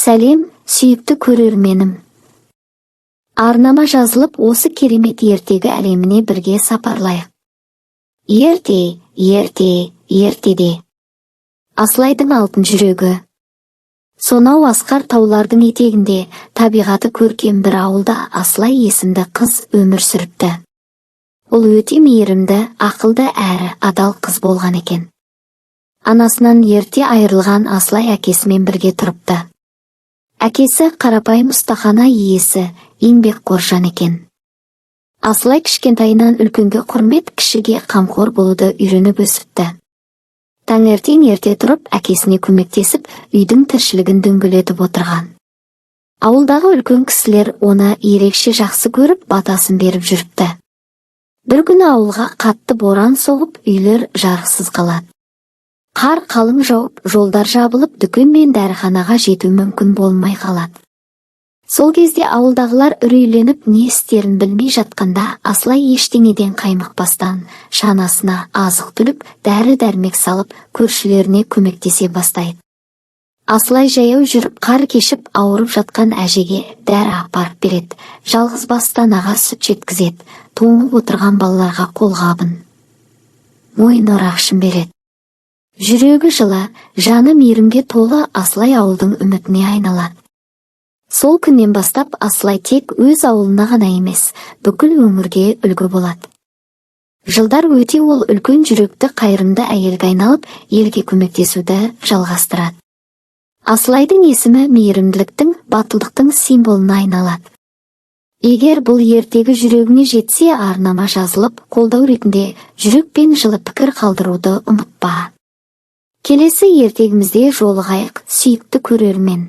Сәлем, сүйікті көрерменім! Арнама жазылып, осы керемет ертегі әлеміне бірге сапарлайық. Ерте, ерте, ертеде. Асылайдың алтын жүрегі. Сонау асқар таулардың етегінде, табиғаты көркем бір ауылда Асылай есімді қыз өмір сүріпті. Ол өте мейірімді, ақылды әрі адал қыз болған екен. Анасынан ерте айырылған Асылай әкесімен бірге тұрыпты. Әкесі қарапайым ұстахана иесі, еңбекқор жан екен. Асылай кішкентайынан үлкенге құрмет, кішіге қамқор болуды үйреніп өсіпті. Таңертең ерте тұрып, әкесіне көмектесіп, үйдің тіршілігін дөңгелетіп отырған. Ауылдағы үлкен кісілер оны ерекше жақсы көріп, батасын беріп жүріпті. Бір күні ауылға қатты боран соғып, үйлер жарықсыз қалады. Қар қалың жауып, жолдар жабылып, дүкен мен дәріханаға жету мүмкін болмай қалады. Сол кезде ауылдағылар үрейленіп, не істерін білмей жатқанда, Асылай ештеңеден қаймықпастан шанасына азық-түлік, дәрі-дәрмек салып, көршілеріне көмектесе бастайды. Асылай жаяу жүріп қар кешіп, ауырып жатқан әжеге дәрі апарып береді, жалғыз басты анаға сүт жеткізеді, тоңып отырған балаларға қолғабын, мойын орағышын береді. Жүрегі жылы, жаны мейірімге толы Асылай ауылдың үмітіне айналады. Сол күннен бастап Асылай тек өз ауылына ғана емес, бүкіл өңірге үлгі болады. Жылдар өте ол үлкен жүректі, қайырымды әйелге айналып, елге көмектесуді жалғастырады. Асылайдың есімі мейірімділіктің, батылдықтың символына айналады. Егер бұл ертегі жүрегіңе жетсе, арнама жазылып, қолдау ретінде жүрек пен жылы пікір қалдыруды ұмытпа. Келесі ертегімізде жолығайық, сүйікті көрермен.